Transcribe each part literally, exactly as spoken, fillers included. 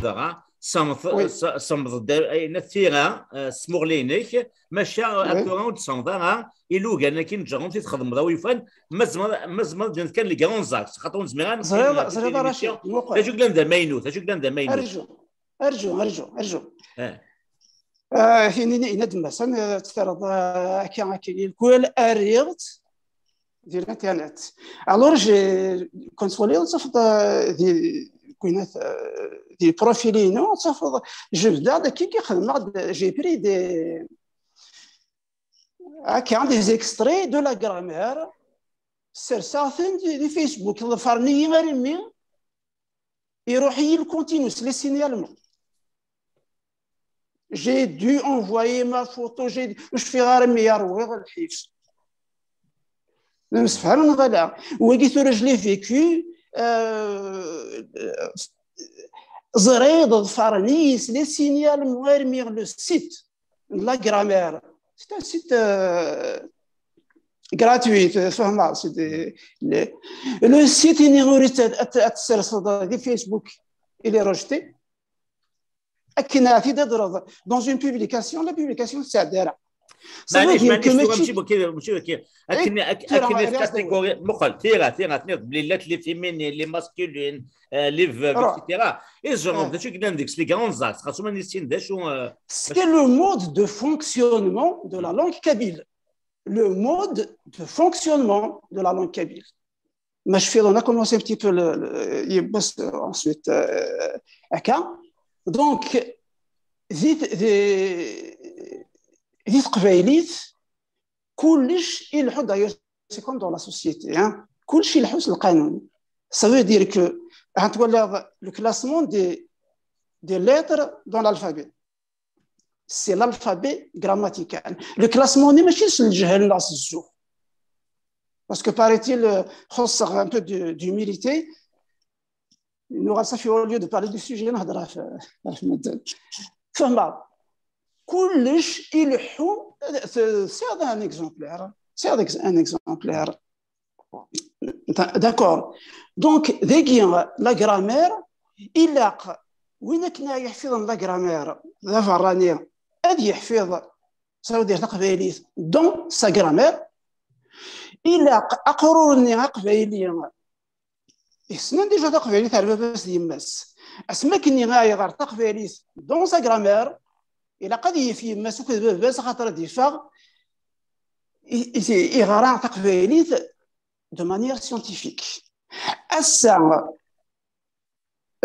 dɣa, semmeḍ-d ayen tira s tmuɣli-inek, maca akka ur d-semmeḍ ara ilugan akken ǧǧeɣ-t i txedmeḍ a wi yufan, ma tzemreḍ, ma tzemreḍ d kan les grands axes, xaṭer ur nezmir ara. Ẓriɣ, ẓriɣ a Racid, muqel. D acu yellan d amaynut, d acu yellan d amaynut? Arju, arju, arju, arju. Ah, tinin, yenna-d Mass, ad tt-terreḍ, ah, akka, akka, ilkul, rriɣ-tt di l'internet. Alors, j'ai, quand tu vois ça, euh, des, euh, des profils, non, ça, je, j'ai pris des, ah, des extraits de la grammaire, c'est certains du, du Facebook, le farni, iruḥ-iyi lkunt-inu s les signalements. J'ai dû envoyer ma photo, j'ai dû, ur cfiɣ ara mi yerwiɣ lḥif. Nemsefham neɣ ala? Wagi tura, je l'ai vécu, euh, ẓriɣ ḍefren-iyi s les signalements armi le site de la grammaire. C'est un site, euh, gratuit, euh, fehmeɣ, c'est des, les, le site, ini ur at-, at-, at-, tserseḍ di Facebook, il est rejeté. Akken ad t-id-adreḍ dans une publication, la publication ur tesɛedda ara. Ça veut dire que mačči, mačči, mačči, akken, akken, tura, akken, catégorie, muqel, tira, tira, tenniḍ belli llant les féminines, les masculines, euh, les veuves, et cetera. Et genre, d acu i yellan deg-s, les grands axes, xas uma nissin d acu, euh, c'est le mode de fonctionnement de la langue kabyle. Le mode de fonctionnement de la langue kabyle. Ma cfiḍ, on a commencé un petit peu le, le, yiwwas, euh, ensuite, euh, akka. Donc, di, di, di teqbaylit, kullec ileḥḥu, d'ailleurs, c'est comme dans la société, hein. Kullec ileḥḥu s lqanun. Ça veut dire que, hein, tu vois, le classement des, des lettres dans l'alphabet. C'est l'alphabet grammatical. Le classement, on est machine sur le jahil, là, c'est sûr. Parce que, paraît-il, euh, خص un peu de, d'humilité. Nous, ça fait, au lieu de parler du sujet, نهضر في، في المادة. فما كلش يلحو. C'est un exemplaire. C'est un exemplaire. D'accord. Donc, dagi, la grammaire, ilaq win akken ara yeḥfiḍen la grammaire d aberrani, ad yeḥfiḍ, ça veut dire, taqbaylit dans sa grammaire. Ilaq aqrur-nni aqbayli yessnen déjà taqbaylit ar baba-s d yemma-s. Asmi akken ay yeɣra taqbaylit dans sa grammaire, ilaq ad yif yemma-s akked baba-s, axaṭer ad yeffeɣ i, i, yeɣra taqbaylit de manière scientifique. Ass-a,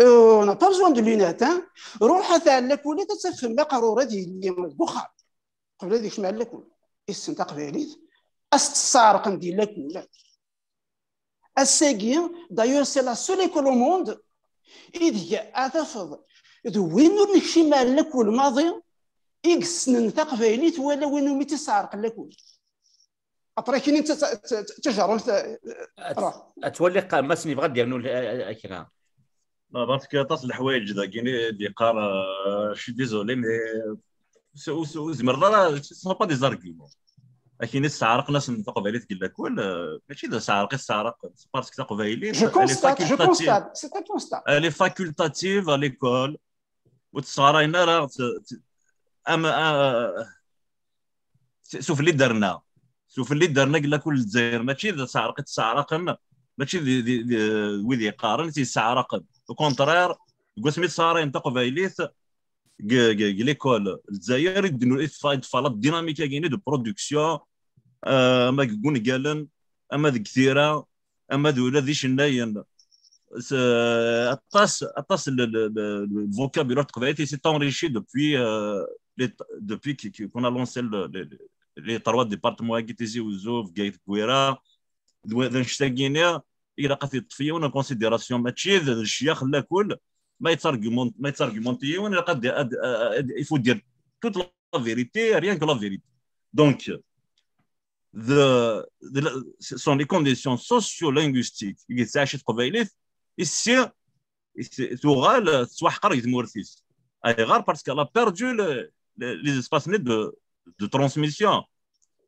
euh, on n'a pas besoin de lunettes, hein. Ruḥ ata ar lakul, ad tafem aqrur ad yili deg uxxam. Qbel ad yekcem ar lakul, issen taqbaylit, ad s-tesseɛreqen di lakul. Ass-agi, d'ailleurs, c'est la seule école au monde ideg ad tafeḍ d win ur nekcim ar lakul maḍi i yessnen taqbaylit, wala win umi tt-isseɛreq lakul. Après, kini d ta-, ta-, ta-, tajerrumt, euh, ad, ad twali qa-, Mass yebɣa ad d-yernu l-, a-, a-, kra. Non, parce que aṭas n leḥwayeǧ dagi i d-yeqqar, euh, je suis désolé, mais s-, ur s-, ur zemreḍ ara, ce sont pas des arguments. Akken i tesɛerqen-asen taqbaylit deg lakul, euh, mačči d asɛerq i tesɛerq, c'est parce que taqbaylit, je constate, je constate, c'est un constat. Elle est facultative à l'école, ur tesɣarayen ara, t-, t-, am, a-, s-, sufell i d-terna. Sufell i d-terna deg lakul n Lezzayer, mačči d asɛerq i tt-sɛerqen, mačči d, d, d, d wid yeqqaren i tt-yesɛerqen. Au contraire, deg wasmi i tesɣarayen taqbaylit, deg, deg, deg l'école n Lezzayer, i d-, i d-, i d-teffeɣ la dynamique-agi-nni de production, euh, ama deg wungalen, ama deg tira, ama d ula d icennayen. S-, aṭas, aṭas le, le, le, le vocabulaire taqbaylit s'est enrichi depuis, euh, les, depuis que, que, qu'on a lancé le, le, les trois départements-agi, Tizi Uzzu, Bgayet, Gwira, d wa-, d annect-agi-nni, ilaq ad t-yeṭṭef yiwen en considération, mačči d, d ccyax n lakul, ma yettargument-, ma yettargumente yiwen, ilaq ad, ad, ad, il faut dire toute la vérité, rien que la vérité. Donc, de, de la, ce sont les conditions socio-linguistiques i yettɛici teqbaylit, issi, issi tuɣal tettwaḥqer deg tmurt-is. Ayɣer? Parce qu'elle a perdu le, le, les espaces nets de, de transmission.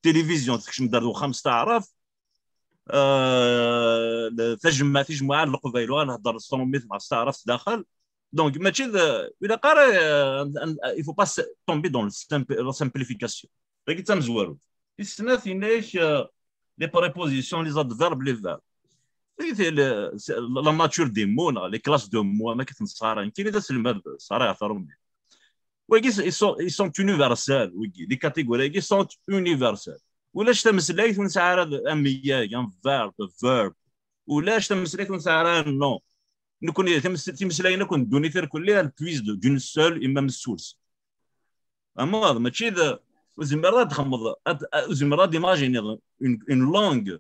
Télévision, tekcem-d ar uxxam s taɛrabt, euh, le, tajemma-, tijemmaɛin n Leqbayel, uɣal hder s trumit ɣef taɛrabt s daxel. Donc, mačči d, ur ilaq ara, euh, il faut pas tomber dans le simple, la simplification. Dagi d tamezwarut. Tis snat, yenna-ak, euh, les prépositions, les adverbes, les verbes. La nature des mots, les classes de mots, ma k-ten-sɣarayen. Kini d aselmad, sɣarayeɣ taṛumit. Wagi, ils sont, ils sont universels, wagi. Les catégories sont universelles. Ulac tameslayt ur nesɛi ara amyag, un verbe, verbe. Ulac tameslayt ur nesɛi ara un nom. Nekkni timeslayin akk n ddunit irkelli, elles puisent d'une seule et même source. Amaḍ, mačči d, ur tezmireḍ ad txemmeḍ, ur tezmireḍ ad imaginiḍ une, une langue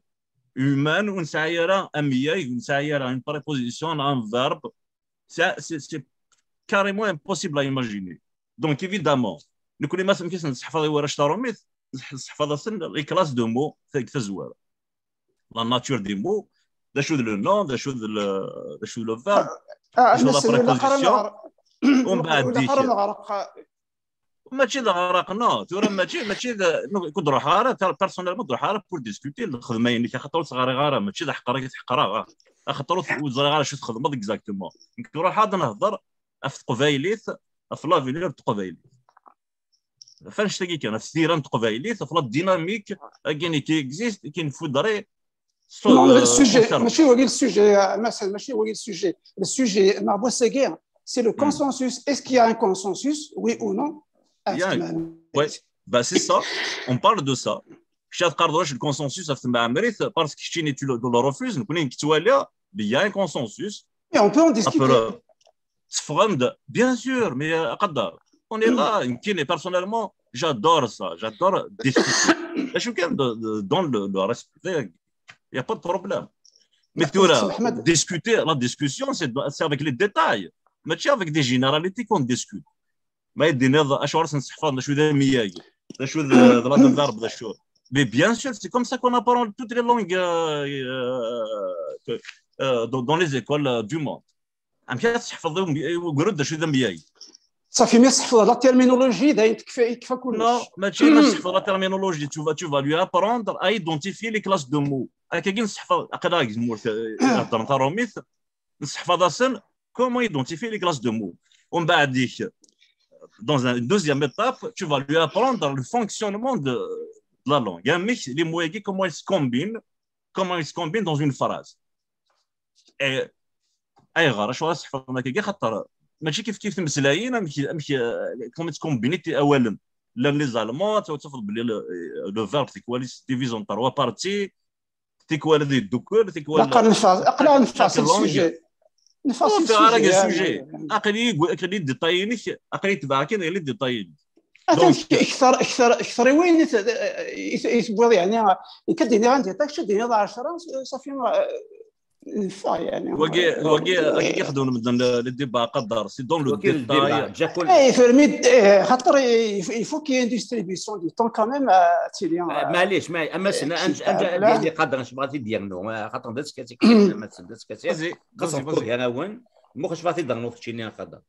humaine ur nesɛi ara amyag, ur nesɛi ara une préposition, un verbe. C'est carrément impossible à imaginer. Donc, évidemment, nekkni ma amek i sen-nesseḥfaḍ i warrac taṛumit, nesseḥfaḍ-asen les classes de mots deg tazwara. La nature des mots, d acu d le nom, d acu d le, d acu d le verbe, ah, d acu d la préposition. Umbeɛd dik, mačči d aɣraq, non, tura mačči, mačči d, ur d-ruḥeɣ ara, personnellement ur d-ruḥeɣ ara pour discuter lxedma-inek, axaṭer ur tt-ɣriɣ ara, mačči d aḥeqq ara i t-ḥeqreɣ, axaṭer ur ẓriɣ ara acu txedmeḍ exactement. Nekk ruḥeɣ ad nehder ɣef teqbaylit, ɣef l'avenir n teqbaylit. Ɣef annect-agi kan, ɣef tira n teqbaylit, ɣef la dynamique-agi qui existe, qui ne faudrait... Non, le sujet, mačči wagi le sujet, mačči wagi le sujet. Le sujet, c'est le consensus. Est-ce qu'il y a un consensus, oui ou non? Oui, ben c'est ça. On parle de ça. Kečč ad teqqareḍ ulac le consensus ɣef temɛemrit, parce que keččini tu le refuses, nekkni nekk ttwaliɣ, il y a un consensus. Et on peut en discuter. Teffɣem-d, bien sûr, mais, euh, aqader, on est là, nekkini, personnellement, j'adore ça, j'adore discuter. Acu kan, dans le, le respect, il n'y a pas de problème. Mais tu vois, discuter, la discussion, c'est avec les détails. Mačči avec des généralités qu'on discute. Ma d-tiniḍ acuɣer i sen-tesseḥfaḍ, d acu d amyag, d acu d, d l'adverbe, d acu. Mais bien sûr, c'est comme ça qu'on apprend toutes les langues, euh, euh, dans, dans les écoles, euh, du monde. Amek ara tesseḥfaḍ i ugrud d acu d amyag? Safi, mi tesseḥfaḍ la terminologie, dayen tekfa, yekfa kullec. Non, mačči ma tesseḥfaḍ la terminologie, tu vas, tu vas lui apprendre à identifier les classes de mots. Akkagi nesseḥfaḍ, aql-aɣ deg tmurt, euh, heddren taṛumit, nesseḥfaḍ-asen comment identifier les classes de mots. Umbeɛd-ik, dans une deuxième étape, tu vas lui apprendre le fonctionnement de, de la langue. Amek les mots-agi, comment ils se combinent, comment ils se combinent dans une phrase. Et ayɣer, acuɣer i tesseḥfaḍem akkagi? Xaṭer mačči kif kif tmeslayin, amek, amek, euh, comment tkombinit awalen. Llan les Allemands, ad tafeḍ belli le, le verbe tikwal se divise en trois parties, tikwal ad yeddukel, tikwal... Aql-aɣ neffeɣ, aql-aɣ neffeɣ si le sujet. Neffeɣ si le sujet. Aql-i, aql-i détail-inek, aql-i tebɛeɣ kan les détails-inek. Atan kter, kter, kter i wayen i tewwiḍ, yeɛni, nekk ad d-iniɣ un détail, kečč ad d-tiniḍ ɛecra, safi, neffeɣ, yeɛni. Wagi, wagi, wagi xedmen medden le, le débat, aqader, c'est dans le détail. Eh, fermi, eh, xaṭer, il faut, il faut qu'il y ait une distribution du temps quand même, euh, ad tili, euh, maɛlic, maɛlic, a Mass, anda, anda, anda, aqader, ncebɣa ad t-id-yernu, eh, xaṭer d askasi, a Mass, d askasi. Vas-y, vas-y, vas-y. Gar-awen, muxec ad t-id-ternuḍ keččini, aqader.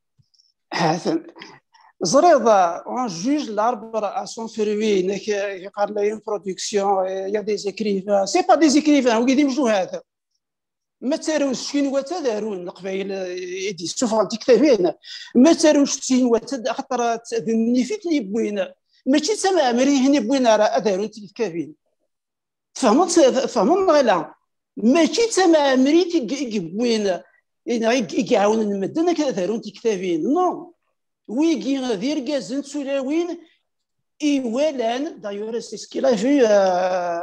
Ẓriɣ, on juge l'arbre à son fruit, nekk, yeqqar la une production, il y a des écrivains, c'est pas des écrivains, wigi d imjuhad. Ma ttarew s tcinwat ad arun Leqbayel, i d-yessufɣen tiktabin. Ma ttarew s tcinwat, axaṭer d nnif i ten-yewwin. Mačči d tamɛemrit i ten-yewwin ara ad arun tiktabin. Tfehmeḍ, tfehmeḍ neɣ ala? Mačči d tamɛemrit i, i yewwin, i, i, i iɛawnen medden akken ad arun tiktabin. Non. Wigi d irgazen d tulawin iwalan, d'ailleurs, c'est ce qu'il a vu, euh,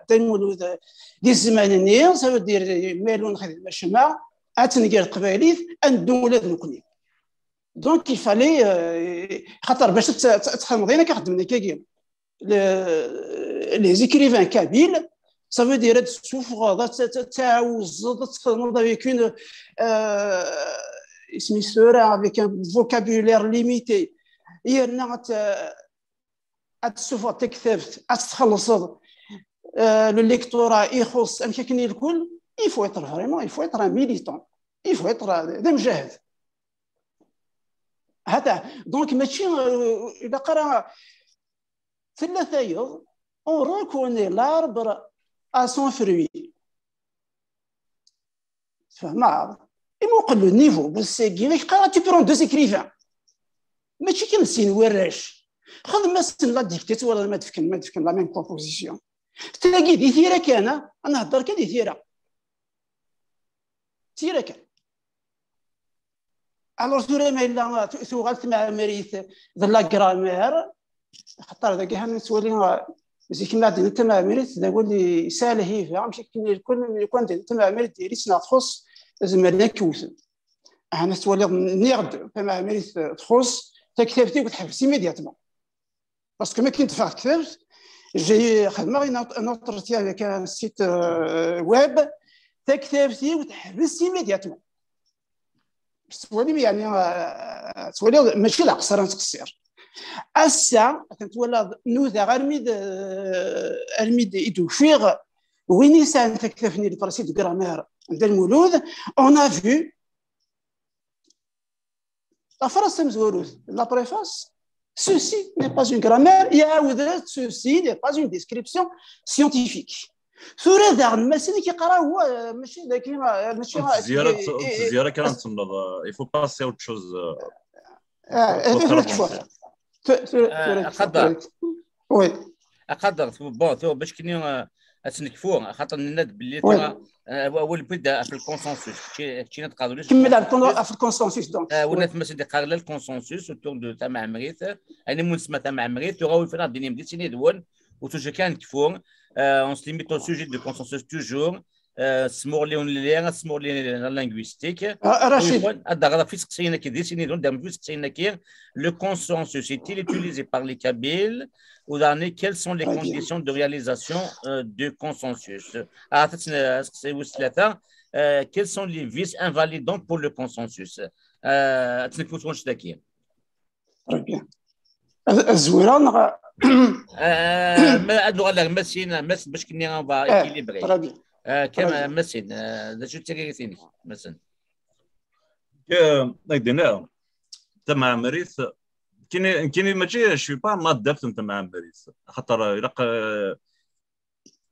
Dda Lmulud, di zzman-nni, ça veut dire, ma yella ur nexdim acemma, ad tenger teqbaylit, ad neddu ula d nekkni. Donc, il fallait, euh, xaṭer bac ad t-, ad t-, ad txedmeḍ, ayen akka xeddmen akkagi. Le, les écrivains kabyles, ça veut dire ad tessufɣeḍ, ad t-, ad t-, ad tɛawzeḍ, ad txedmeḍ avec une, euh, isem-is tura, avec un vocabulaire limité. Yerna ad t-, ad tessufɣeḍ taktabt, ad tt-txellṣeḍ, euh, le lectorat ixuṣṣ, amek akken i lkul, il faut être vraiment, il faut être un militant, il faut être, euh, d amjahed. Hata, donc, mačči, euh, ilaq ara, tella tayeḍ, on reconnaît l'arbre à son fruit. Tfehmeḍ? Imuqel le niveau n wass-agi, ak qqareɣ tu prends deux écrivains. Mačči kan sin warrac. Xdem-asen la dictée, twalaḍ ma d-fken, ma d-fken la même composition. Tagi di tira kan, ah, ad nehder kan di tira. Tira kan. Alors tura ma yella tu-, tuɣal tmeɛmrit d la grammaire, axaṭer dagi ḥana nettwali, ah, zik ma d-nnan tmeɛmrit d awal yesɛa lhiba, amek akken lukan, lukan d-nnan tmeɛmrit diri-tt neɣ txuṣṣ, zemren ad k-wten. Ahat tettwaliḍ, nniɣ-d, tameɛmrit txuṣṣ, taktabt-iw teḥbes immédiatement. Parce que ma akken teffeɣ tektabt, j'ai, xedmeɣ une autre, un entretien avec un site, euh, web, taktabt-iw teḥbes immédiatement. Tettwalim, yeɛni, euh, tettwaliḍ, mačči d aqeṣṣer ad nettqeṣṣir. Ass-a, atan twalaḍ, nudaɣ armi d, armi d i d-ufiɣ win yesɛan taktabt-nni, le principe de grammaire, Dda Lmulud, on a vu la phrase tamezwarut, la préface, ceci n'est pas une grammaire, iɛawed-as, ceci n'est pas une description scientifique. Tura daɣen, ma akken i k-yeqqar wa, mačči d akken, mačči... Ur tezzi ara, ur tezzi ara kan ad tenneḍ, euh, il faut passer à autre chose, euh, ah, autre chose. Tura, tura, ah, tura, aqader. Oui. Aqader, tu-, bon, tu-, bac kini, euh, ad tt-nekfu, xaṭer nenna-d belli oui. Tura, euh, awal wid ɣef le consensus, kečči, kečči ad tqadeḍ le consensus. Kemmel ɣef le con-, ɣef le consensus, donc. Euh, oui. Win ma s-d-iqqar le consensus autour de tameɛmrit, ayen i nesma tameɛmrit, tura wi fran ad d-inim di sin yid-wen, ur tuja kan nekfu, euh, on se limite au sujet de consensus toujours, euh, smuɣli ur nelli ara, smuɣli linguistique. Ah, Rachid. Ad d-aɣeɣ ɣef iseqsiyen-agi, di sin yid-wen, d-aɣeɣ ɣef iseqsiyen-agi, le consensus est-il utilisé par les Kabyles ou daɣen, quelles sont les conditions de réalisation, euh, du consensus? Ah, aseqsi wis tlata, euh, quels sont les vices invalidants pour le consensus? Euh, ad tt-nekfu s wanect-agi. Très bien. Az-, azwira neɣ... Euh, ma, ad nuɣal ar Masin, Masin, bac kini on va équilibrer. Très bien. Euh, Masin, euh, d acu d tiririt-inek, Masin? Euh, ak-d-iniɣ, tameɛmrit, kini, kini mačči, je suis pas un adepte n tameɛmrit. Axaṭer, euh, ilaq, euh,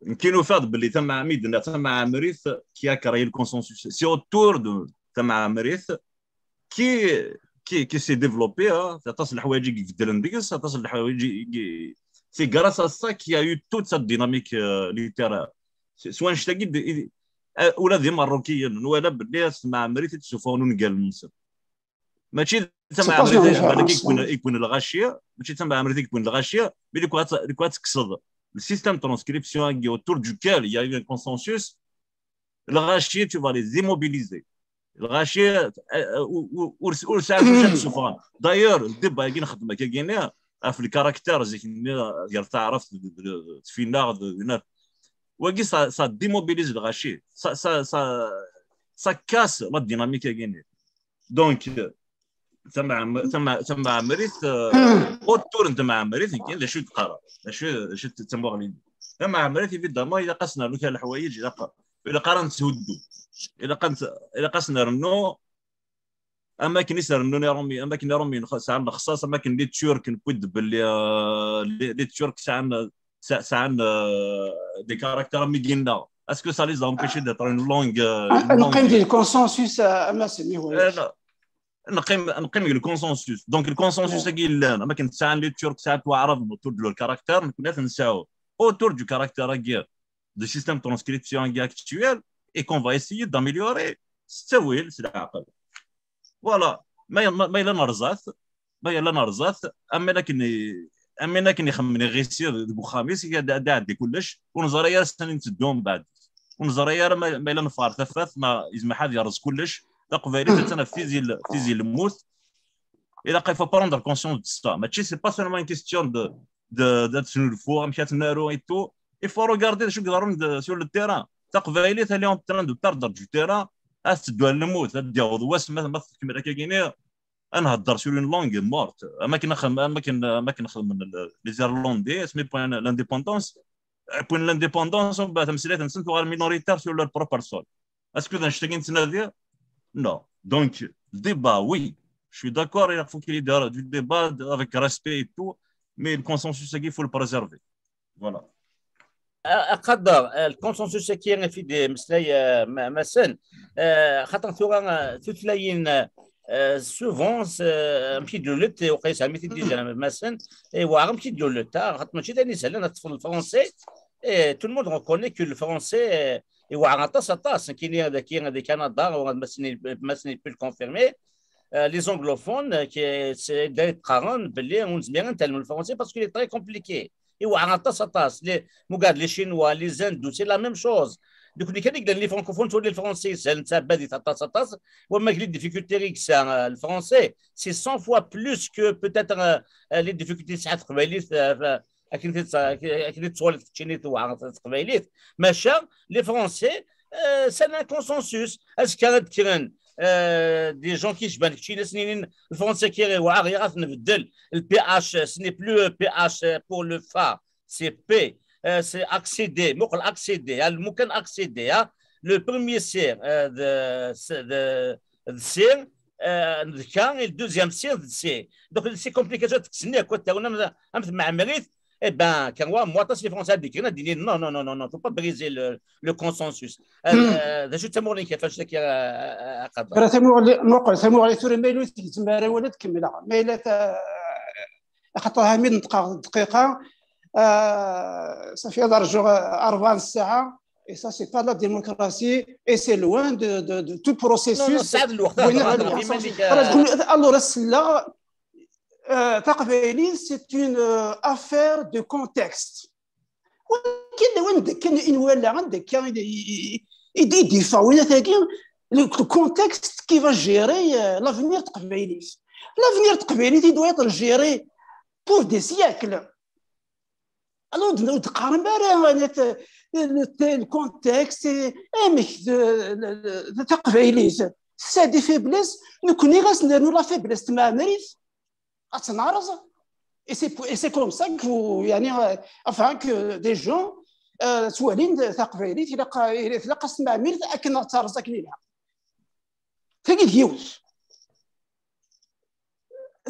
Nekkini ufiɣ-d belli tameɛmrit, tameɛmrit qui a créé le consensus. C'est autour de tameɛmrit qui, qui, qui s'est développé, hein. Aṭas n leḥwayeǧ i ibeddlen deg-s, aṭas n leḥwayeǧ i, i, c'est grâce à ça qu'il y a eu toute cette dynamique, euh, littéraire. S, s wanect-agi d, i, euh, ula d Imeṛṛukiyen, nwala belli s tmeɛmrit i d-ssufɣen ungalen-nsen. Mačči d tameɛmrit i yewwin lɣaci, mačči d tameɛmrit i yewwin lɣaci, mais lukan ad tekkseḍ le système de transcription-agi autour duquel il y a eu un consensus, lɣaci, tu vas les immobiliser. Lɣaci, euh, ur, ur, ur sɛan acu ad d-ssufɣen. D'ailleurs, le débat-agi nxeddem akkagini ɣef le caractère zik-nni gar taɛrabt d, d, d tfinaɣ d, d, wagi, ça, ça démobilise lɣaci, ça, ça, ça, ça casse la dynamique-agi-nni. Donc, tameɛm-, tameɛ-, tameɛmrit, euh, autour n tmeɛmrit, nekk d acu i d-qqareɣ, d acu, d acu d tamuɣli-nni. Tameɛmrit, évidemment, ilaq ad s-nernu kra n leḥwayeǧ, ilaq, ilaq ara netthuddu, ilaq ad nett-, ilaq ad s-nernu am akken i s-rennun Iṛumi-, am akken Iṛumiyen sɛan lexṣaṣ, am akken les Turcs, newwi-d belli, euh, les, les Turcs sɛan, sɛ-, sɛan, euh, des caractères am wigi-nneɣ. Est-ce que ça les a empêchés d'être une langue, euh, une langue? Neqqim di le consensus, euh, a Masin, ihi. Eh, non. Neqqim, neqqim deg le consensus. Donc, le consensus-agi yellan, am akken sɛan les Turcs, sɛan Waɛraben autour de leur caractère, nekkni ad t-nesɛu autour du caractère-agi, du système de transcription-agi actuel, et qu'on va essayer d'améliorer s ttawil, s leɛqel. Voilà. Ma, ma, ma yella nerẓa-t, ma yella nerẓa-t, am akken i, am akken ixemmen iɣisi deg uxxam-is, ad, ad iɛeddi kullec, ur neẓri ara sani nteddu mbeɛd. Ur neẓri ara ma, ma yella neffeɣ ɣer tafat, neɣ yezmer ad yerẓ kullec. Taqbaylit attan ɣef tizi l-, tizi lmut. Ilaq, il faut prendre conscience de ça. Mačči, c'est pas seulement une question de, de, de, de se nouveau, amek ad naru et tout. Il faut regarder d acu i iḍerrun de, sur le terrain. Taqbaylit, elle est en train de perdre du terrain. Ad teddwa lmut, ad d-yaweḍ wass, ma, ma tkemmel akka-gini, ad nhedder sur une langue morte. Am akken xem-, am akken, am akken xedmen l-, les Irlandais, asmi wwin l'indépendance. Wwin l'indépendance, umbeɛd tameslayt-nsen tuɣal minoritaire sur leur propre sol. Est-ce que d annect-agi i nettnadi? Non. Donc, le débat, oui. Je suis d'accord, il faut qu'il y ait du débat avec respect et tout, mais le consensus, il faut le préserver. Voilà. Aqader, le consensus-agi i d-yemmeslay Massen, xaṭer tura tutlayin, souvent, amek i d-lulet, waqila yesɛa mi t-id-yeǧǧa Massen, iweɛɛer amek i d-lulet, xaṭer mačči d ayen isehlen ad teṭṭfeḍ le français, et tout le monde reconnaît que le français iweɛɛer aṭas, aṭas. Nekkini dagi di Canada, Massen i peut le confirmer, les anglophones, anda i d-qqaren belli ur nezmir ad netalem le français parce qu'il est très compliqué. Iweɛɛer aṭas, aṭas. Mugad les Chinois, les Hindous, c'est la même chose. Donc, nekkni kan i yellan les francophones, tura le français, c'est un tabadit aṭas, aṭas. Wamma les difficultés i yesɛa le français, c'est cent fois plus que peut-être les difficultés i tesɛa teqbaylit akken i tettwaliḍ keččini tewɛer teqbaylit. Maca les Français, c'est un consensus. Azekka ad d-kkren des gens qui yecban keččini ad sen-inin le français-agi iweɛɛer, ad t-nbeddel. Le P H, ce n'est plus P H pour le fa, c'est P. C'est accéder, muqel accéder, lukan accéder, le premier C de C, de C, d K, et le deuxième C de C. Donc, c'est compliqué, ça, c'est quoi, t'as un, un, eh ben, quand moi, moi, c'est les Français, non, non, non, non, non, faut pas briser le, le consensus. D acu d tamuɣli-inek ɣef wannect-agi, a Qader? Tamuɣli, muqel, tamuɣli tura ma yella ur tgezzem ara wala ad kemmleɣ. Ma yella ta-, axaṭer ha mi d-neṭqeɣ dqiqa, ça fait ad rǧuɣ rebɛa n ssaɛa. Et ça, c'est pas la démocratie, et c'est loin de, de, de tout processus. Alors, selleɣ, taqbaylit, c'est une affaire de contexte. Walakin d wanda kan i nwala, anda kan i d-yeffeɣ winat-agi, le contexte qui va gérer l'avenir de teqbaylit. L'avenir de teqbaylit, il doit être géré pour des siècles. Alors, ur d-qqarem ara le contexte, amek d taqbaylit. C'est des faiblesses, nekkni ɣas nernu la faiblesse n tmeɛmrit, ad tt-nerẓ. Et c'est comme ça que vous, يعني, enfin, que des gens ttwalin taqbaylit, ilaq-as tmeɛmrit akken ad terẓ akken ilaq. Tagi d yiwet.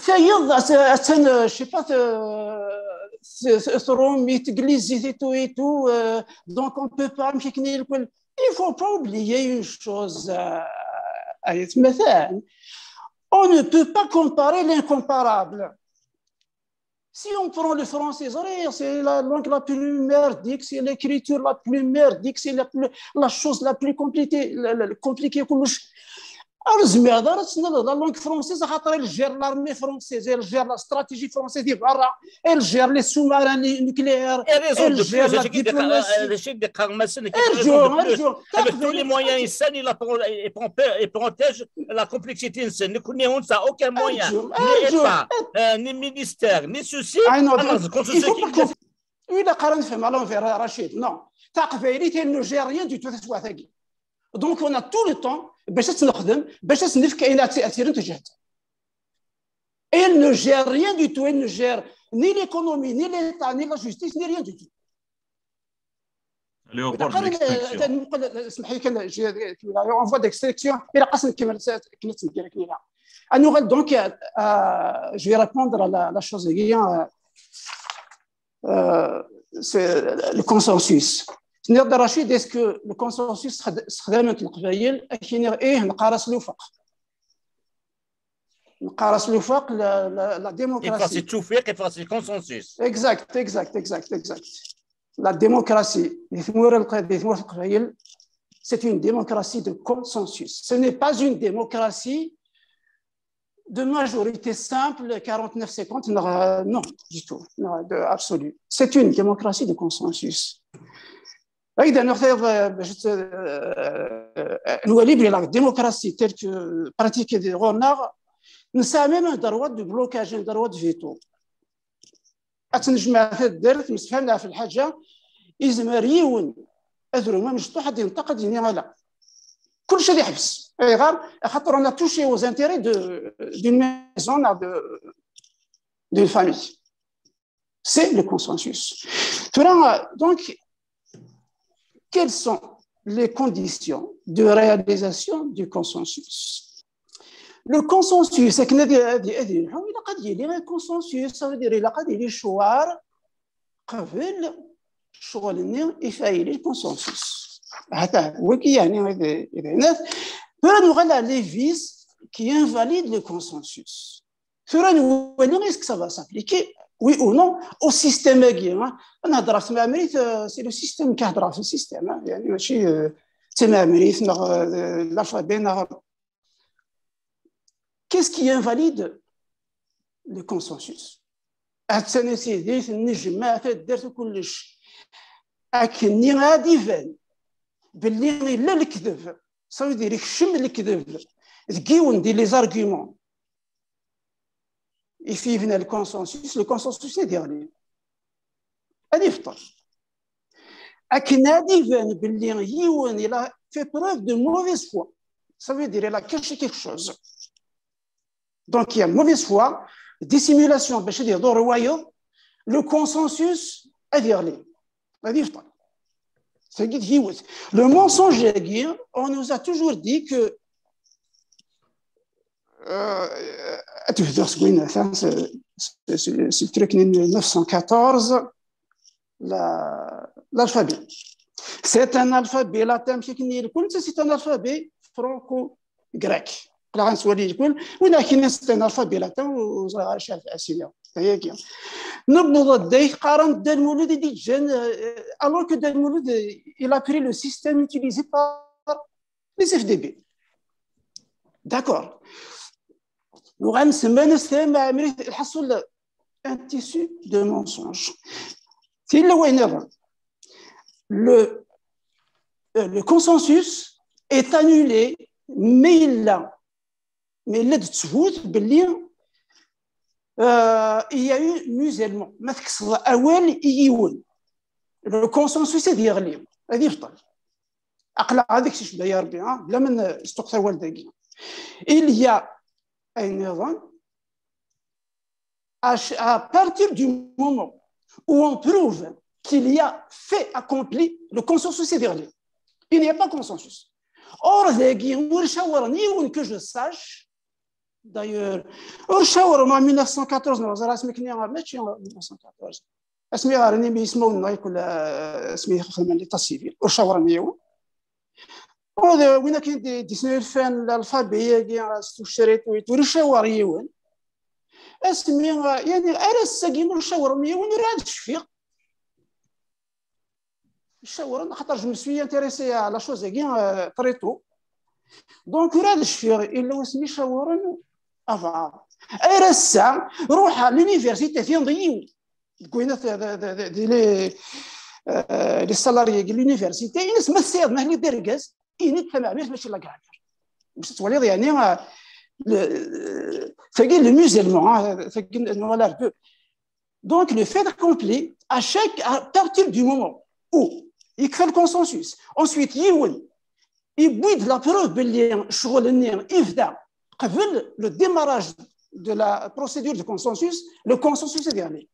Tayeḍ, attan, je sais pas, trum i teglizit et tout et tout, donc on peut pas, amek akken i lkul. Il faut pas oublier une chose, ayt matan. On ne peut pas comparer l'incomparable. Si on prend le français, c'est la langue la plus merdique, c'est l'écriture la plus merdique, c'est la, la chose la plus compliquée, la, la, compliquée. Alors, la langue française, elle gère l'armée française, elle gère la stratégie française, elle gère les sous-marins nucléaires, elle gère la diplomatie. Avec tous les moyens, il protège la complexité. Nous n'avons aucun moyen, ni État, ni ministère, ni ceci. Il faut pas qu'on... Oui, la Rachid, non. Taqbaylit, elle ne gère rien du tout. Donc, on a tout le temps باش نخدم، باش نفك أين تأثير تجهد. Elle ne gère rien du tout. Elle ne gère ni l'économie, ni l'État, ni la justice, ni rien du tout. Léopold, l'extinction. اسمح لي كان en voie d'extinction. الى قسم كما كما تنكر كاينه. Donc, euh, je vais répondre à la, la chose هي, euh, c'est le consensus. Tenir de Rachid, est-ce que le consensus استخدمت القبائل؟ أكيد إيه، نقارس الوفاق. نقارس الوفاق، la, la, la démocratie. التوفيق، التوفيق، consensus. Exact, exact, exact, exact. La démocratie, c'est une démocratie de consensus. Ce n'est pas une démocratie de majorité simple, quarante-neuf cinquante, non, du tout, non, de, absolu. C'est une démocratie de consensus. Là, il y a une autre, euh, je sais, euh, euh, la démocratie telle que pratiquée de Ronald, nous avons même un droit de blocage, un droit de veto. Ad tnejmeɛ taddart, msefhamen ɣef lḥaǧa, izmer yiwen ad rum amecṭuḥ ad yenṭeq ad yini ala. Kullec ad yeḥbes. Ayɣer? Axaṭer on a touché aux intérêts de, d'une maison, d'une famille. C'est le consensus. Donc, quelles sont les conditions de réalisation du consensus? Le consensus, c'est que il y a un consensus, ça veut dire il y a des choix قبل ccɣel-nni ifɛil le consensus. Hata wagi yeɛni idaynan. Tura nuɣal à Lévy qui invalide le consensus. Tura nwali est-ce que ça va s'appliquer, oui ou non, au système-agi, hein. Ad nehder ɣef tmeɛmrit, euh, c'est le système, ad nehder ɣef le système, hein. Yeɛni mačči, euh, d tameɛmrit neɣ, euh, l'alphabet neɣ. Qu'est-ce qui invalide le consensus? Attan a sidi, tennejmaɛ taddart u kullec. Akken ad d-iban belli yella lekdeb, ça veut dire ikcem lekdeb deg yiwen di les arguments, i fi yebna le consensus, le consensus ad yeɣli, ad yebṭel. Akken ad d-iban belli yiwen il a fait preuve de mauvaise foi, ça veut dire il a caché quelque chose. Donc il y a mauvaise foi, dissimulation, bac ad yeḍru wayeḍ, le consensus ad yeɣli, ad yebṭel. Tagi d yiwet. Le mensonge-agi, on nous a toujours dit que, euh, ad tebduɣ seg wayen, enfin, c'est, c'est, c'est, c'est le truc neuf cent quatorze, la, l'alphabet. C'est un alphabet latin, c'est un alphabet franco-grec. Aql-aɣ ad nettwali lkul, win akin c'est un alphabet latin, ur ẓriɣ ara acu ara s-iniɣ. Ayagi. Newweḍ-d ay qqaren Dda Lmulud i d-iǧǧan, euh, alors que Dda Lmulud, euh, il a pris le système utilisé par les F D B. D'accord. Nuɣal nsemma-as tameɛmrit, lḥaṣul, un tissu de mensonge. Tilla wayen nniḍen. Le, euh, le consensus est annulé, ma yella, ma yella d ttbut belli, euh, il y a eu musellement. Ma tekkseḍ awal i yiwen, le consensus ad yeɣli, ad yebṭel. Aql-aɣ ad ikcem, ay Rebbi, hein, bla ma nesṭuqet awal dagi. Il y a ayen nniḍen, à, à partir du moment où on prouve qu'il y a fait accompli, le consensus ad yeɣli. Il n'y a pas consensus. Or, dagi, ur cawren yiwen que je sache, d'ailleurs, ur cawren en mille neuf cent quatorze, neɣ ẓriɣ asmi akken, mačči mille neuf cent quatorze. Asmi ɣer imi ismawen-nneɣ yakk, euh, asmi xedmen l'état civil, ur cawren yiwen. Ur d win akken d-, d-isnulfan l'alphabet-agi s tucrit, ur, ur icawar yiwen. Asmi, euh, yeɛni, ar ass-agi ur cawren yiwen, ur ɛad cfiɣ. Cawren, xaṭer je me suis intéressé à la chose-agi, euh, très tôt. Donc, ur ɛad cfiɣ, illa wasmi cawren abɛaḍ. Ar ass-a, ruḥeɣ l'université, tin d yiwen. Deg wayen at-, d, d, d, d, les, euh, les salariés de l'université, ini-as ma tesɛiḍ mahli d argaz, ini-d tameɛmrit mačči la grammaire. Bac ad twaliḍ, yeɛni, euh, le, tagi, le musulman, hein, tagi, nwala deux. Donc, le fait accompli, à chaque, à partir du moment où il crée le consensus, ensuite, yiwen, yewwi-d la preuve belli ccɣel-nni yebda qbel le démarrage de la procédure de consensus, le consensus est gagné.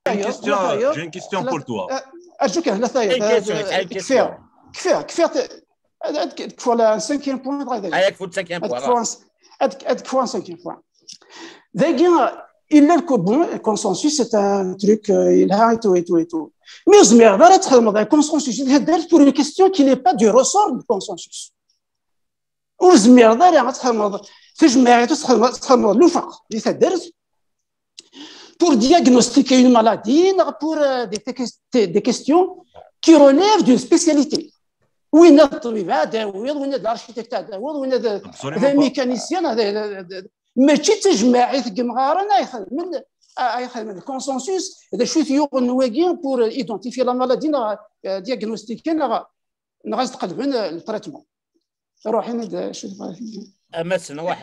J'ai une question, j'ai une question pour toi. Arju kan, la taille. Une question, une question. Kfiɣ, kfiɣ, kfiɣ. Ad kfuɣ le cinquième point. Ad kfuɣ le cinquième point. Ad kfuɣ un cinquième point. Dagi, il est que, bon, le consensus, c'est un truc, euh, il a et tout, et tout, et tout. Mais ur zmireḍ ara ad txedmeḍ un consensus, c'est-à-dire pour une question qui n'est pas du ressort du consensus. Ur zmireḍ ara ad txedmeḍ tajmaɛit, ad txedmeḍ, ad txedmeḍ lufeq di taddart pour diagnostiquer une maladie, neɣ pour, euh, des, des, des questions qui relèvent d'une spécialité. Winna d ṭṭbib ad tawiḍ, winna d l'architecte ad tawiḍ, winna d, d mécanicien, mačči d tajmaɛit n yimɣaren ay xedmen, ay xedmen consensus, d acu i t-yuɣen wagi pour identifier la maladie, neɣ, euh, diagnostiquer, neɣ, neɣ ad s-d-qelben, euh, le traitement. Ruḥ ini-d acu tebɣiḍ. Amassen, ruḥ.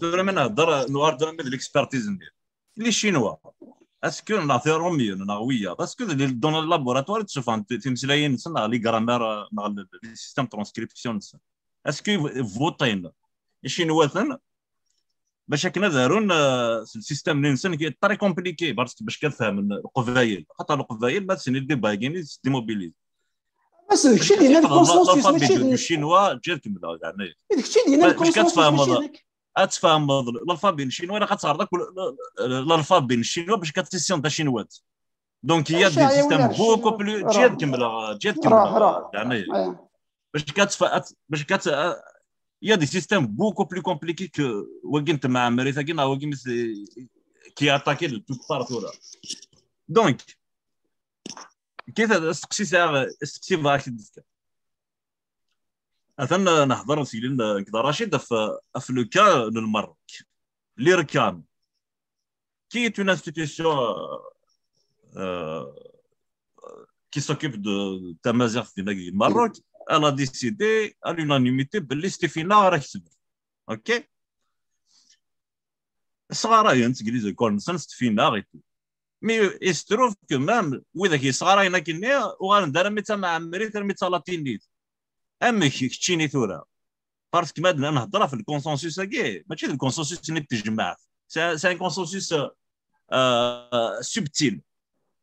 Tura ma nehder, nuɣal-d arma d l'expertise-nni. Les Chinois, est-ce que, neɣ Tirumyen, neɣ wiyaḍ, est-ce que dans le laboratoire i d-ssufɣen timeslayin-nsen, neɣ les grammaires, neɣ les systèmes de transcription-nsen? Est-ce que votin icinwaten bac akken ad arun, euh, s le système-nni-nsen qui est très compliqué, parce que bac ad fehmen Leqbayel, xaṭer Leqbayel ma tessneḍ débat-agi-nni, démobilise. Mass, d kečč i d-yennan consensus, mačči d Chinois, ǧǧiɣ kemmleɣ, yeɛni. D kečč i d-yennan consensus, mačči d nekk. Ad tfehmeḍ l'alphabet n Chinois, ilaq ad teɣreḍ akk l'alphabet n Chinois bac ad tissineḍ tacinwat. Donc il y a des systèmes beaucoup plus, ǧiya ad kemmleɣ, ǧiya ad kemmleɣ, leɛnaya. Bac ad tfa-, ad, bac ad, il y a des systèmes beaucoup plus compliqués que wagi n temɛemrit-agi, neɣ wagi mi s-, qui attaqué de toute part tura. Donc, kif asteqsi sɛiɣ, asteqsi bɣiɣ ad k-d-fkeɣ. Atan nehḍer s yelli nekk d Rachid ɣef, ɣef le cas n Lmerruk. L'IRCAM, qui est une institution, euh, euh, qui s'occupe de tamaziɣt dinna deg Maroc, elle a décidé à l'unanimité belli Stefina ara ksebet. Ok? Sɣarayen seg les écoles-nsen Stefina et tout. Mais il se trouve que même widak yesɣarayen akkenni uɣalen-d armi d tamɛemrit, armi d talatinit. Amek keččini tura? Parce que ma d-, nehder ɣef le consensus-agi, mačči d le consensus-nni n tejmaɛt. C'est un, c'est un consensus, euh, euh, subtil.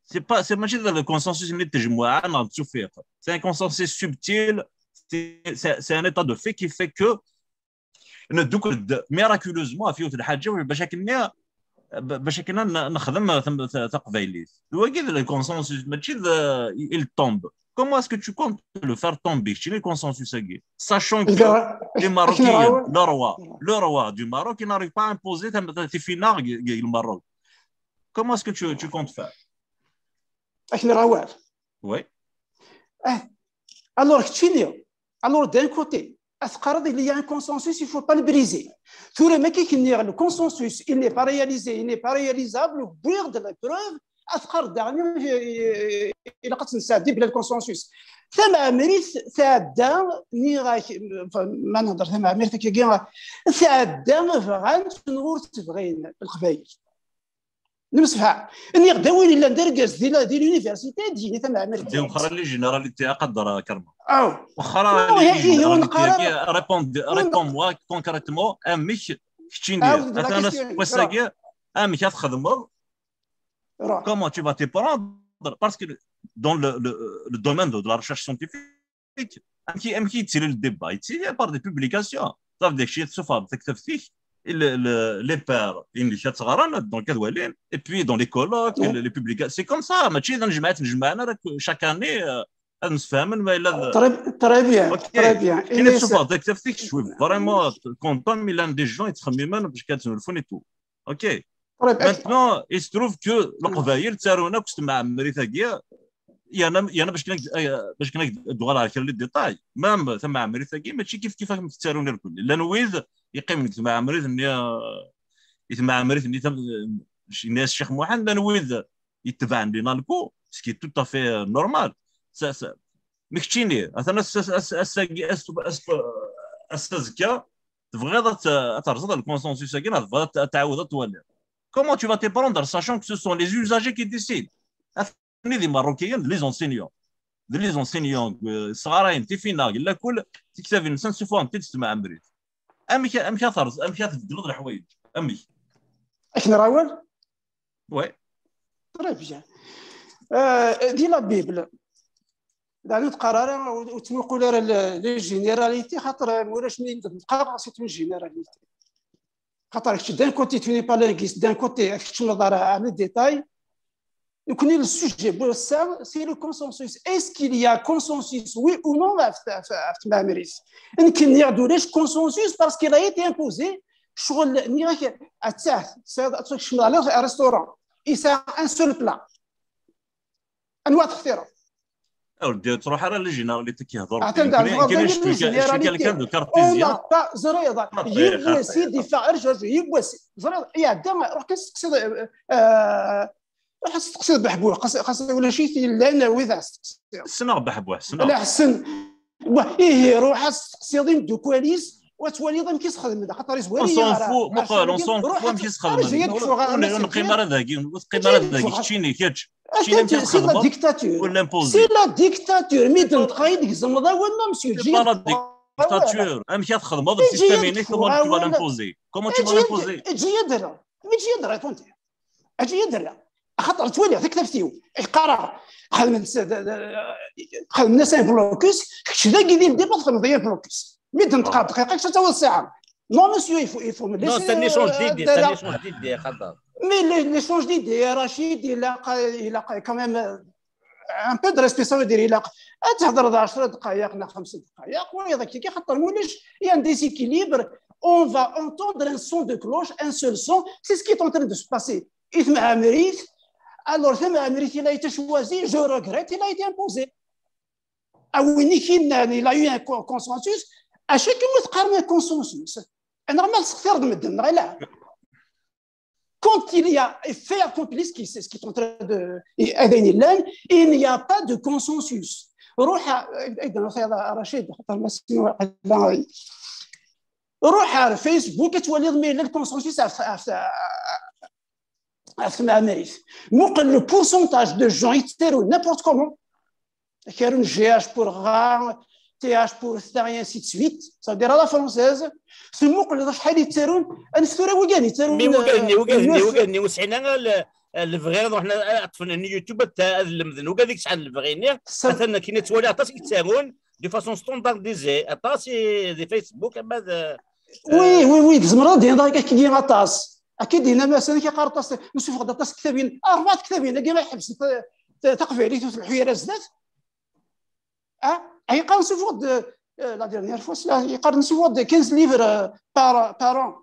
C'est pas, c'est mačči d le consensus-nni n tejmaɛt neɣ n tsufiq. C'est un consensus subtil. C'est, c'est, c'est un état de fait qui fait que neddukel-d miraculeusement ɣef yiwet n lḥaǧa bac akken, bac akken ad n-, nexdem tam-, ta-, taqbaylit. D wagi d le consensus, mačči d, il tombe. Comment est-ce que tu comptes le faire tomber, keččini, le consensus-agi, sachant que les Marocains, le roi, le roi du Maroc, il n'arrive pas à imposer tam-, ta-, tifinaɣ deg, deg le Maroc. Comment est-ce que tu, tu comptes faire? Akken rawal. Oui. Alors, keččini, alors, d'un côté, ad teqqareḍ, il y a un consensus, il faut pas le briser. Tura, ma k-nniɣ, le consensus, il n'est pas réalisé, il n'est pas réalisable, wwiɣ-d la preuve, ad teqqareḍ daɣen, eh, eh, ilaq ad tt-nesɛeddi bla le consensus. Tamɛemrit tɛedda, nniɣ-ak, enfin, ma nehder tamɛemrit akkagi, tɛedda, bɣan-tt neɣ ur tt-bɣin Leqbayel. Nemsefham. Nniɣ-d a win illan d argaz di la, di l'université, ad d-yini tamɛemrit. Di wexxer les généralités, aqader Karma. Aw. Wexxer les généralités, réponds, réponds-moi concrètement, amek keččini, atan aseggas-agi, amek ad txedmeḍ, comment tu vas t'y prendre, parce que dans le, le, le domaine de, de la recherche scientifique, amek, amek yettili le débat? Yettili par des publications. Ça veut dire que tu fais des textes, le, le, les pairs, donc, donc, et puis dans les colloques, les, les publications. C'est comme ça, mačči d anejmaɛ, anejmaɛ, chaque année, euh, ad nemsefhamen, ma yella d-, très, très bien, okay. Très bien. Et tu fais des textes, je suis vraiment content, mais là, des gens, ils sont même, parce qu'ils sont et tout. Ok. Maintenant, il se trouve que Leqbayel ttarun akk s temɛemrit-agi, yerna, yerna bac kan ad, bac kan ad d-uɣaleɣ ɣer kra n les détails, même tamɛemrit-agi mačči kif kif akken ttarun irkelli. Llan wid yeqqimen deg temɛemrit-nni, i temɛemrit-nni tam-, yenna-yas Ccix Muḥend, llan wid yetebɛen les nalco, ce qui est tout à fait, euh, normal. Ça, ça, mais keččini, atan ass-, ass-, ass-, ass-agi, ass-, ass-, ass-, azekka, tebɣiḍ ad t-, ad terẓeḍ le consensus-agi, neɣ tebɣiḍ ad t-, ad tɛawdeḍ ad twaliḍ. Comment tu vas t'y prendre, sachant que ce sont les usagers qui décident? Atni d Imeṛṛukiyen, d les enseignants. D les enseignants, euh, sɣarayen, tifinaɣ, lakul, tiktabin-nsen ssufɣent-id s temɛemrit. Amek, amek ad terẓ-, amek ad tbeddleḍ leḥwayeǧ? Amek? Akken rawal? Ouais. Très bien. Euh, di la Bible, daɣen ur teqqar ara, ur, ur ttmuqul ara le, les généralités, xaṭer, euh, ulac mi d-neṭqeɣ, c'est une généralité. Xaṭer kečč, d'un côté, tu n'es pas linguiste, d'un côté, kečč ur teẓriḍ ara, euh, les détails. Donc, le sujet, bon, ça, c'est le consensus. Est-ce qu'il y a consensus, oui ou non, ɣef, ɣef, ɣef temɛemrit? Nekk nniɣ-d ulac consensus parce qu'il a été imposé. Ccɣel, nniɣ-ak, attah, c'est, c'est, c'est un restaurant. Il sert un seul plat. Anwa textireḍ? A ur d-, truḥ ara les généralités i k-yehḍer. Atan da, nekni, nekni, je suis, je suis quelqu'un de cartésien. Ẓriɣ, yiwwas i d-iffeɣ, yiwwas. Ẓriɣ, iɛedda, ruḥ kan steqsiḍ, euh, euh, ruḥ ad testeqsiḍ Beḥbuḥ, xas, xas ulac-it yellan wid ad testeqsiḍ. Ssneɣ Beḥbuḥ, ssneɣ. Ala ḥsen. Wa, ihi, ruḥ ad testeqsiḍ imeddukal-is, u ad twaliḍ amek i s-xedmen, axaṭer izwar-iyi. On s'en fout, muqel, on s'en fout amek i s-xedmen. Ur neqqim ara dagi, ur teqqim ara dagi, keččini, kečč. Keččini amek i s-txedmeḍ, c'est la dictature. C'est la dictature, mi d-neṭqeɣ i d-gezmeḍ awal, non, monsieur. C'est pas la dictature. Amek i txedmeḍ le système-inek, comment tu vas l'imposer? Comment tu vas l'imposer? Eǧǧ-iyi ad rreɣ. Mačči ad répondre. Eǧǧ-iyi ad rreɣ. Axaṭer ttwaliɣ taktabt-iw, qqareɣ, xedmen-as un blocus, kečč dagi di le débat txedmeḍ-iyi un blocus. Mi d-neṭqeɣ dqiqa, kečč ad tawiḍ ssaɛa. Non, monsieur, il faut, il faut me laisser. Non, c'est un échange d'idées, c'est un échange d'idées, Khadar. Mais l'échange d'idées, Rachid, il a, il a quand même un peu de respect, ça veut dire, il a, تهضر عشرة دقائق ولا خمس دقائق ويضحك كي خاطر مولش, il y a un déséquilibre, on va entendre un son de cloche, un seul son, c'est ce qui est en train de se passer. Alors, il a été choisi, je regrette, il a été imposé. A win i k-yennan, il a eu un consensus, acu akken ur teqqarem un consensus? Normal, sextireḍ medden, neɣ ala? Quand il y a fait accompli ce qui, ce qui est en train de, il n'y a pas de consensus. روح, Rachid, روح على فيسبوك, تولي ما يلا الكونسنسوس. Muqel le pourcentage de gens يتساروا n'importe comment. Car une G H pour ra, T H pour ta, et ainsi de suite. Ça veut dire à la française. Muqel شحال يتساروا, أنا ثورة وقاني يتساروا. Mais وقاني, وقاني, وقاني, وسعينا ال-, البغي نروح نطفن YouTube حتى المدن وقال لك شحال البغيني. Atan كاين توالي عطاس يتسارون de façon standardisée, عطاس دي فيسبوك, أما. Oui, oui, oui, تزمر هذا هذا كي aṭas. أكيد هنا مثلا كيقرا aṭas, نشوف غدا aṭas كتابين, أربعة كتابين, كي ما يحبس تقبيلي في الحيرة زدات. اه يقرا نشوفوا, la dernière fois, يقرا نشوفوا quinze livres par, par an.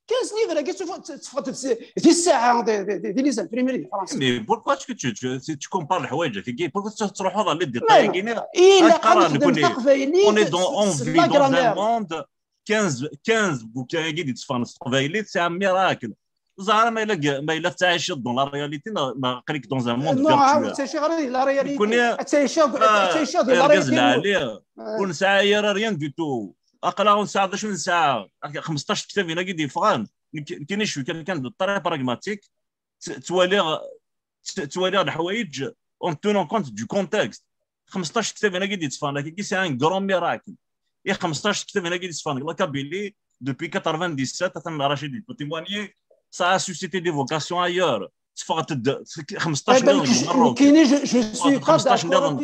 quinze livres, كي تشوفوا تفقد في الساعه دي, دي, دي, دي les imprimés français. Mais pourquoi est-ce que tu, tu, tu compares الحوايج هكاكي؟ Pourquoi تروحوا dans les détails هكاين؟ الا قرا نكون تقبيلي, on est dans, on vit dans un monde, quinze, quinze بوكان كي يتصفن في تقبيلي, c'est un miracle. زعما ما الا, ما الا تعيش dans la réalité, ما قريك dans un monde virtuel. تعيش غير la réalité. تعيش, تعيش la réalité. ونسعى rien du tout. اقرا ونسعى شنو نسعى؟ خمسطاش كتاب هنا كي يفغان. كاين شويه كان, كان بطريقه pragmatique, توالي, توالي الحوايج en tenant compte du contexte. خمسطاش كتاب هنا كي يتصفان, كي c'est un grand miracle. اي خمسطاش كتاب هنا كي يتصفان, la Kabylie depuis quatre-vingt-dix-sept, atan Rachid peut témoigner, ça a suscité des vocations ailleurs. تفغت خمسطاش نيض. كايني, je, je suis pas d'accord.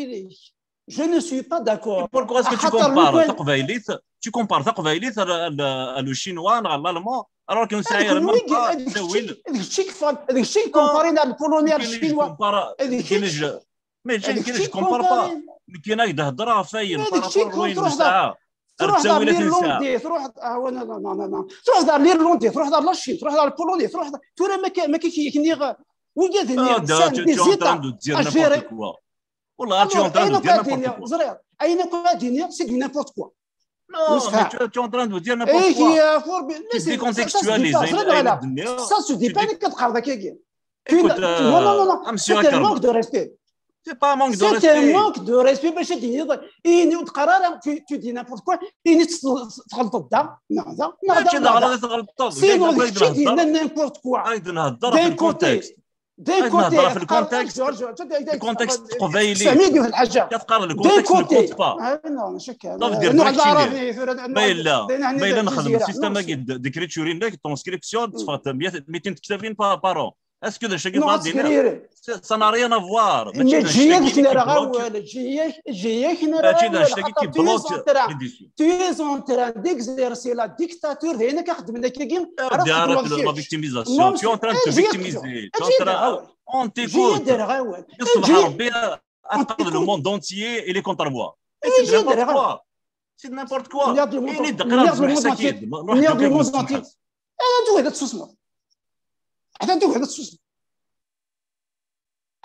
Je ne suis pas d'accord. Pourquoi est-ce que tu compares تقبايليت, tu compares تقبايليت à le chinois, à l'allemand, alors que نسعى même pas. هذاك الشيء كومبارينا البولوني على الشينوا. Mais je ne compare pas. كاين هضره فاين. تروح دار ليرلوندي, تروح, تروح دار ليرلوندي, تروح دار لاشين, تروح دار البولوني, تروح دار, ترى ما كاين, ما كاين كي يغ وجد. Tu es en train de dire n'importe quoi. والله tu es en train de dire n'importe quoi. زرير, اين كاديني, c'est du n'importe quoi. Non, mais tu es en train de dire n'importe quoi. Tu décontextualises. Ça se dit pas, كتقرا كيكي. Écoute, monsieur Ackerman, c'est un manque de respect. C'est pas un manque de respect. C'est un manque de respect. باش تقرا, tu dis n'importe quoi. تغلط دا, لا, لا, لا, تغلط. C'est n'importe quoi. D'un côté, d'un côté, le contexte تقبايلي. سميدي في الحاجه. كتقرا le contexte ne compte pas. Ah non, ça veut dire, ما الا, ما الا نخدم système d'écriture, la transcription, ميتين كتابين par an. Est-ce que هذا الشيء غادي, ça n'a rien à voir. ماشي هذاك اللي راه غاول, جي هذاك اللي راه غاول. Tu es en train d'exercer la dictature. هنا كنخدم لك كي, la victimisation. Tu es en train de te victimiser. On t'écoute. يصبح ربي, le monde entier, il est contre moi. C'est n'importe quoi. C'est n'importe quoi. حتى انت وحده تسوسمض. حتى انت وحده تسوسمض.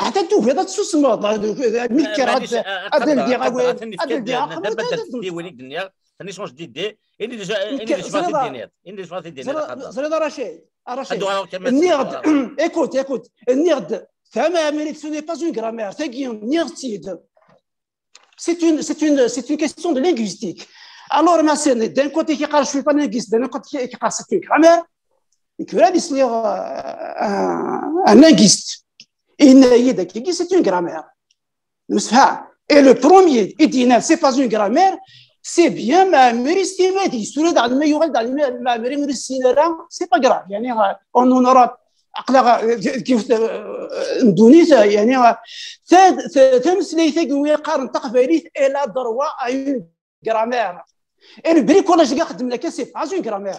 حتى انت وحده تسوسمض. ملي كان هاد الدير غاوي, هاد الدير غاوي. وليد النيا, ثاني شونج ديدي. إني ديجا, إني ديجا في الدنيا, إني ديجا في الدنيا. زرير رشيد, رشيد. نيغد, écoute, écoute. نيغد, ثما ميريت, ce n'est pas une grammaire. تاكي نيغد سيد. C'est une, c'est une, c'est une question de linguistique. Alors, مثلا, d'un côté كيقال je suis pas linguiste, d'un autre côté كيقال c'est une grammaire. Donc là, c'est un linguiste. Il dit c'est une grammaire. نسفها. Et le premier, il dit non, c'est pas une grammaire. C'est bien, ما عمري سيما دي سوري دع ما يغل دع ما عمري مرسينا, c'est pas grave. يعني, on en aura aql-aɣ, ddunit, يعني, tameslayt-agi umi yeqqaren taqbaylit, elle a droit à une grammaire. Et le bricolage-agi xeddmen akka, c'est pas une grammaire.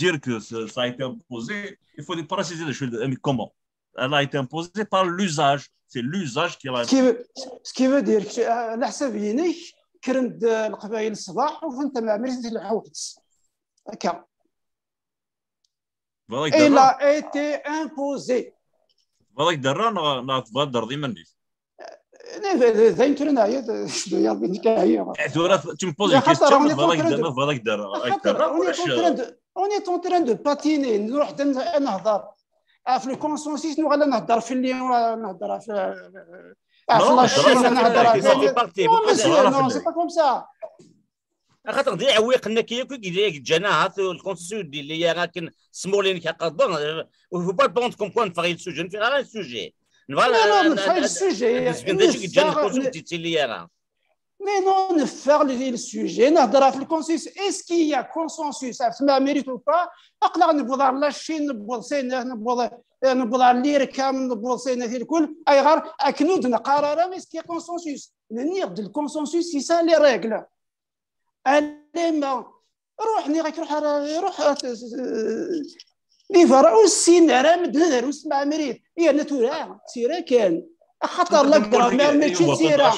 dire que ça a été imposé, il faut préciser les choses. Comment? Elle a été imposée par l'usage. C'est l'usage qui l'a... Ce qui veut, ce qui veut dire que, euh, leḥsab-inek, kkren-d, euh, Leqbayel ṣṣbeḥ, ufan tamɛemrit di lḥewt. Akka. Voilà, Elle a été imposée. Voilà, d-terra neɣ neɣ tebɣa d-terreḍ iman-is? D ayen tura neɛya, d-, d-, ya Rebbi, nekk ɛyiɣ. Eh, tura tu me poses une question, ma tebɣa d-terreɣ, ma tebɣa d-terreɣ, ay terreɣ, ulac. On est en train de patiner, nruḥ-d ad nehḍer ɣef le consensus, nuɣal ad nehḍer fell-i, ad nehḍer ɣef, ɣef la Chine, ad nehḍer ɣef... Non, c'est pas comme ça. Axaṭer d iɛewwiqen-agi akk i yella yak ǧǧan ahat le consensus ur d-yelli ara akken small-inek aqerḍen. Il faut pas prendre comme quoi neffeɣ i le sujet, neffeɣ ara i le sujet. Nebɣa Non, non, neffeɣ i le sujet. Nezgen d acu i yeǧǧan le consensus ur d-yettili ara. Mais non, neffeɣ i le sujet, nehḍer ɣef le consensus. Est-ce qu'il y a consensus ɣef tmaɛemrit ou pas? Aql-aɣ newweḍ ɣer la Chine, newweḍ s ayna, newweḍ, newweḍ ɣer l'IRCAM, newweḍ s ayna tilkul. Ayɣer? Akken ur d-neqqar ara est-ce qu'il y a consensus. Nniɣ-d le consensus, c'est ça les règles. Alima ruḥ, nniɣ-ak ruḥ ara, ruḥ, eh, di berra ur ssin ara medden ad arun s tmeɛmrit. Yerna tura d tira kan. Axaṭer la grammaire mačči d tira.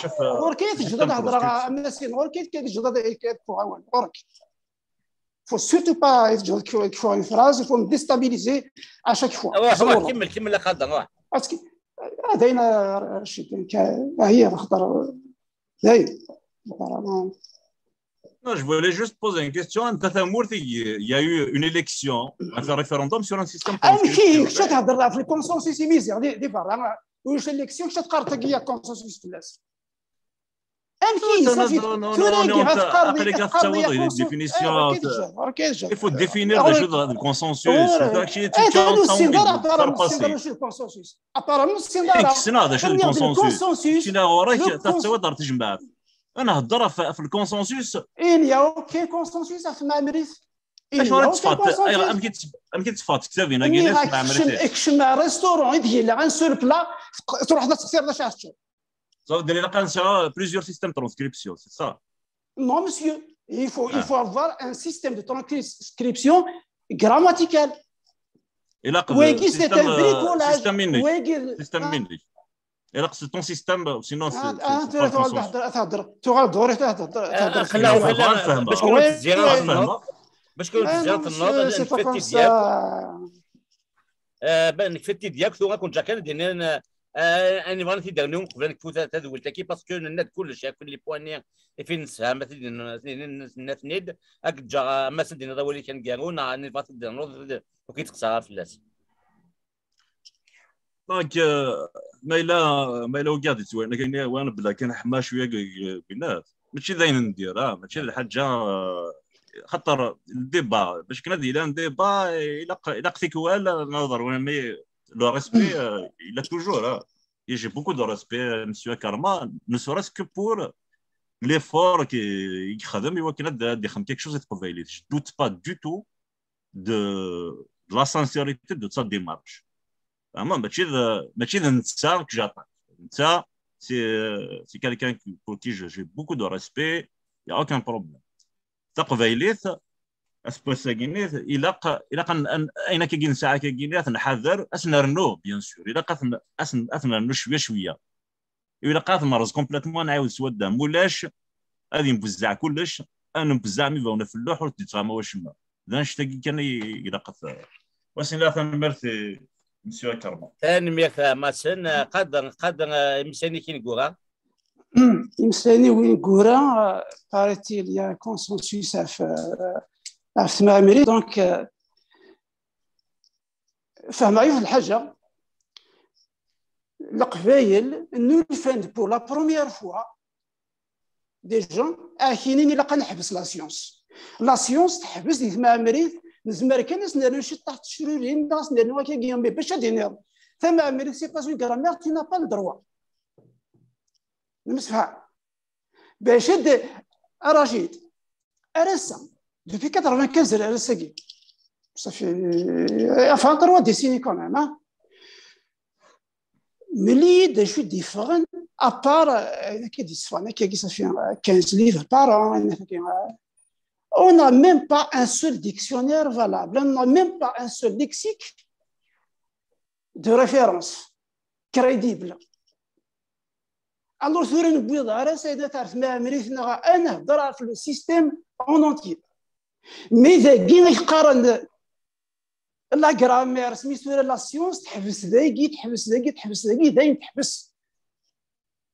Ɣur-k ay teǧǧeḍ ad hedreɣ a Masin, ɣur-k ay teǧǧeḍ ad, ad kfuɣ awal, ɣur-k. Faut surtout pas ay teǧǧeḍ ad kfuɣ une phrase, il faut me déstabiliser à chaque fois. Ruḥ, ruḥ, kemmel, kemmel a Qader, ruḥ. Parce que, ah, d ayen, ah, Racid, ah, iya, xaṭer, d ayen. Apparemment. Non, je voulais juste poser une question. Anta tamurt i, il y a eu une élection, un référendum sur un système Amek i constitutionnel. Kečč ad thedreḍ ɣef le consensus imi ziɣ di, di berra ulac élection, kečč ad teqqareḍ tagi ya consensus fell-as? Amek i Non, safi non, non, tura non, agi non, ɣef t'as- teqqareḍ aql-ik ad teqqareḍ tettawiḍ ya les consensus? définitions, Ah, ok, t'as- déjà, ok, déjà. Il faut définir Alors, les choses dans le consensus. Ouais. C'est actually Eh, tu ur as nessin ara, envie de ur faire nessin passer. Ara le consensus. Apparemment ur nessin ara. Nek ssneɣ d acu d le consensus. Consensus. Kina ɣur-k Le cons- tettawiḍ ar tejmaɛt. Ad nehder ɣef, ɣef le consensus. Il n'y a aucun consensus ɣef tmeɛmrit. Il n'y Acuɣer a i aucun tetteffeɣ, consensus. ayɣer, amek i tetteffeɣ, amek i tetteffeɣ tektabin-agi Nniɣ-ak s tmeɛmrit? Kcem, kcem ar restaurant i d-yella un seul plat, truḥeḍ ad textireḍ acu ara teččeḍ. Ça veut dire ilaq ad nesɛu plusieurs systèmes de transcription, c'est ça? Non, monsieur. Il faut, il Ah. faut avoir un système de transcription grammatical. Ilaq Wagi, c'est système, un euh, bricolage. Système inek. Wagi, Système ah, inek. Ilaq c'est ton système, sinon c'est ah, c'est- ah, c'est pas le tuɣal consensus. Ad tehder, tuɣal ḍhur-i ad tehder. Xella, Bɣan fehmeɣ. Bac kan ur tezzi ara Bɣan tenneḍ, fehmeɣ. bac kan ur tezzi ara tenneḍ, ad nekfet tidyak. Eh, ben, nekfet tidyak, tura ad ken-ǧǧeɣ kan ad d-inin, eh, ayen yebɣan ad t-id-rnu, qbel ad nekfu ta-, tadwilt-agi, parce que nenna-d kullec, yakk les points-nni i fi nessefham, ad t-id-nin-, ad t-id-nin-, nenna-ten-id, ad k-ǧǧeɣ, eh, ma ad s-d-iniḍ awal-ik aneggaru, neɣ ad nibɣa ad t-id-rnuḍ, ur k-id-qeṣṣer ara fell-as. Donc, euh, ma yella, ma yella ugaɣ di ttwayna kan, wa nbda kan ḥma cwiya deg, deg winat. Mačči d ayen n dir, ah, mačči d lḥaǧa, euh, xaṭer le débat, bac kan ad yili un débat, ilaq, ilaq tikwal, ad nehder, mais le respect, euh, il est toujours, ah. Et j'ai beaucoup de respect, euh, monsieur Karma, ne serait-ce que pour l'effort que, i yexdem, i wakken ad, ad ixdem quelque chose i teqbaylit. Je doute pas du tout de, de la sincérité de sa démarche. Vraiment, mačči d, mačči d netta que j'attaque. Netta, c'est, c'est quelqu'un qui, pour qui je- j'ai beaucoup de respect, il n'y a aucun problème. Taqbaylit, aseggas-agi, ilaq, ilaq an, an, ayen akka i nesɛa akka, ad nḥader, ad s-nernu, bien sûr. Ilaq ad, ad, ad nernu cwiya, cwiya. Ilaq ad t-nerreẓ complètement, ad nɛiwed s waddam. Ulac, ad yenbezzeɛ kullec, ad nenbezzeɛ mi bawen ɣef lluḥ, ur t-id-yettɣama wacemma. D annect-agi kan i ilaq ad t-, wa s-nini tanemmirt i Monsieur Akerman. Tanemmirt a Masen. Qader, Qader, eh, imeslayen-ik ineggura. Imeslayen-iw ineggura, eh, paraît-il, il y a un consensus ɣef, eh, ɣef tmeɛmrit. Donc, eh, fehmeɣ yiwet n lḥaǧa. Leqbayel nnulfan-d pour la première fois des gens ad ak-inin ilaq ad neḥbes la science. La science teḥbes di tmeɛmrit, nezmer kan ad s-nernu ciṭṭaḥ n tecrurin, neɣ ad s-nernu akkagi, mais bac ad d-tiniḍ tameɛmrit, c'est pas une grammaire, tu n'as pas le droit. Nemsefham. Bac ad d-, a Racid, ar ass-a, depuis quatre-vingt-quinze ar ass-agi, ça fait, euh, enfin, trois décennies quand même, hein. Mel-iyi-d d acu i d-yeffɣen, à part, euh, ayen akka i d-yesseffɣen, akkagi, ça fait, euh, quinze livres par an, ayen akka, euh, On n'a même pas un seul dictionnaire valable, on n'a même pas un seul lexique de référence crédible. Alors, tura ur newwiḍ ara Saɛid At Ɛerf Mɛemmrit neɣ ad nehder ɣef le système en entier. Mais dagi ay qqaren la grammaire, asmi tura la science teḥbes dagi, teḥbes dagi, teḥbes dagi, dayen teḥbes.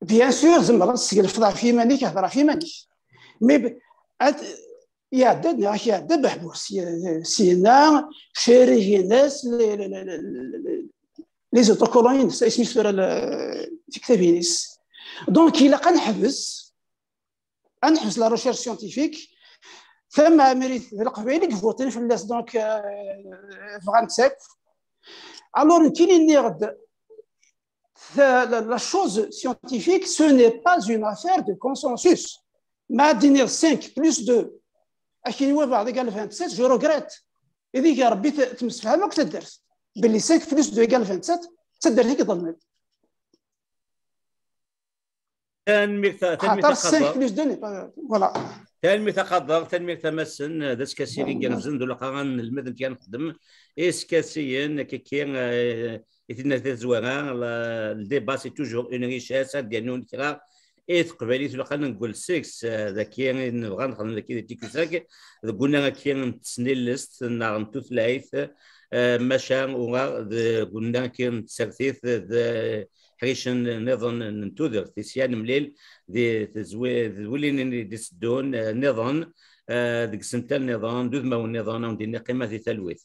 Bien sûr, tzemreḍ ad tesgelfeḍ ɣef yiman-ik, hder ɣef yiman-ik. Mais iɛedda-d, neɣ iɛedda beḥbus syenna, carigen-as les autocollants-ines, isem-is tura, tiktabin-is. Donc ilaq ad neḥbes, ad neḥbes la recherche scientifique. Tamɛemrit d leqbayel i yevvuṭin fell-as, donc bɣan-tt akk. Alors nekkini nniɣ-d, la chose scientifique, ce n'est pas une affaire de consensus. Ma d-iniɣ cinq plus deux, akken i wabeɛḍ égal vingt-sept, je regrette. Ideg Rebbi tmsefham akk taddart belli cinq plus deux égale vingt-sept, d taddart i iḍelmen. Tanemmirt a Xaṭer cinq plus deux n'est pas, voilà. Tanemmirt a Xaḍer, tanemmirt a Massen, d askasi igerrzen d ulaqaɣan n lmed n kan nxeddem iskasiyen akiki i tinna tazwara. Le débat c'est toujours une richesse, ad d-yernun kra i teqbaylit ilaq ad nengul seg-s. Daki i nebɣa nexdem daki di tikusag deg unna akki n tesnilest neɣ n tutlayt, maca uɣeɣ deg unna akki n tsertit d ḥricen nniḍen n tudert. Isya nemlil di tezwilin i d-iteddun nniḍen, deg isental nniḍen d udmawen nniḍen, a wen-d-iniɣ qqimet di talwit.